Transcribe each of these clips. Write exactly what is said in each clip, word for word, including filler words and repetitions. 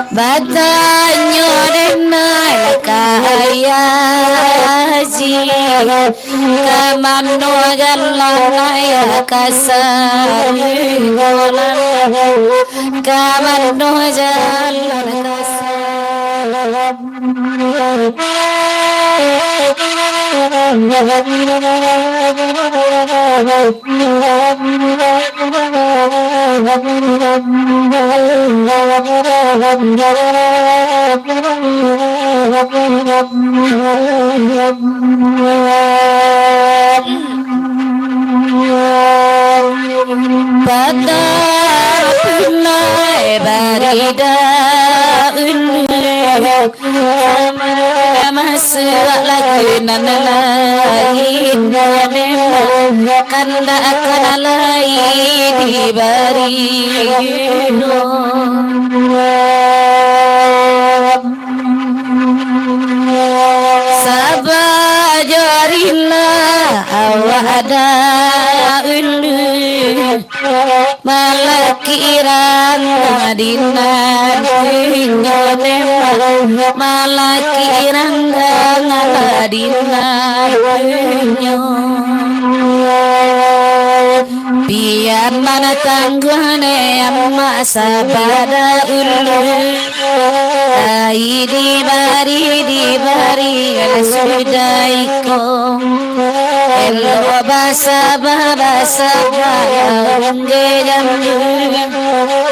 Batanyo dek nai ka Ayah Haji, ka mano jalan Ayah ka Sarigolang, ka mano jalan ka Sarigolang. Patah punai barida ulu. Masuak lagi nan lain, memang kandak akan lai dibari. Sabab jo rila awak dahulu. Malaki randang dinan inyo, memang malaki randang dinan inyo. Pian mana tangguh ne amak sabada ulu. Lai dibari, dibari, sudah iko. Elok basaba, basaba, onde jambu.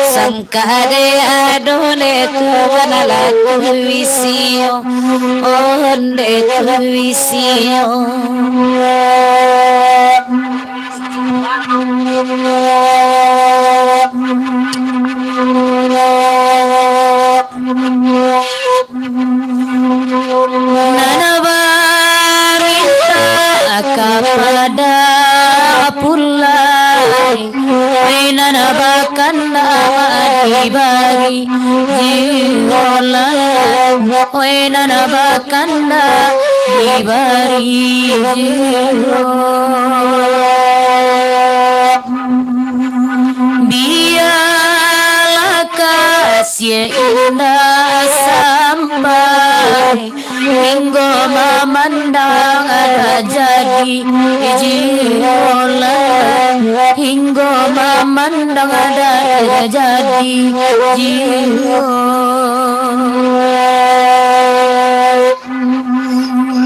Sangka de ado ne tu, bana laku wisio. Onde tu wisio. Nan bamintak kapado pulai, oi nan bakandak dibari, jirolah, oi nan bakandak dibari, jiro. Bialah kasih indak sampai, hinggo mamandang dah jadi, jirolah, hinggo mamandang dah jadi, jiro.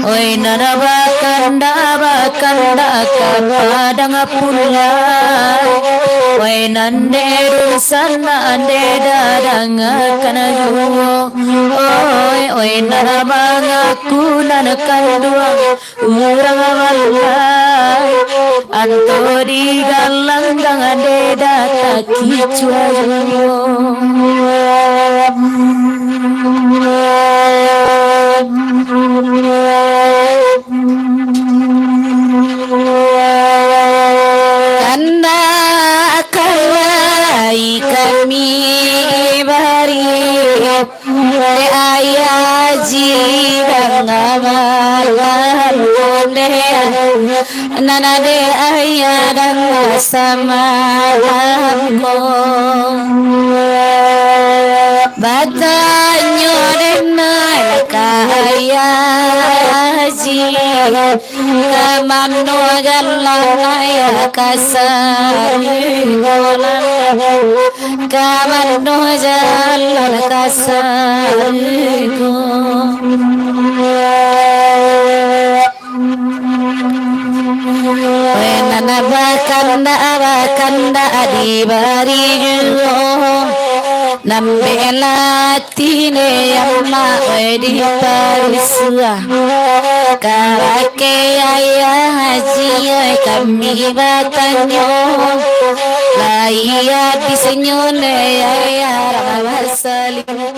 Oi nan bakandak, bakandak ka padang pulai. Oi nan dek dunsanak, dek dadangakan juo. Oi, oi nan mangaku nan kanduang urang balai. Anto digalanggang dek data kicuah juo. Kandak kalai kami bari dek Ayah Haji Bang Amal, nan dek Ayah Dang Samalam ko. Batanyo dek nai ka Ayah Haji, ka mano jalan Ayah ka Sarigolang, ka mano jalan ka Sarigolang. Oi nan bakandak, bakandak dibari juo. Nan bela ati ne amak, oi diparusuah. Kabake Ayah Haji, oi kami batanyo. Lai abih senyum ne Ayah Rahmat Salim.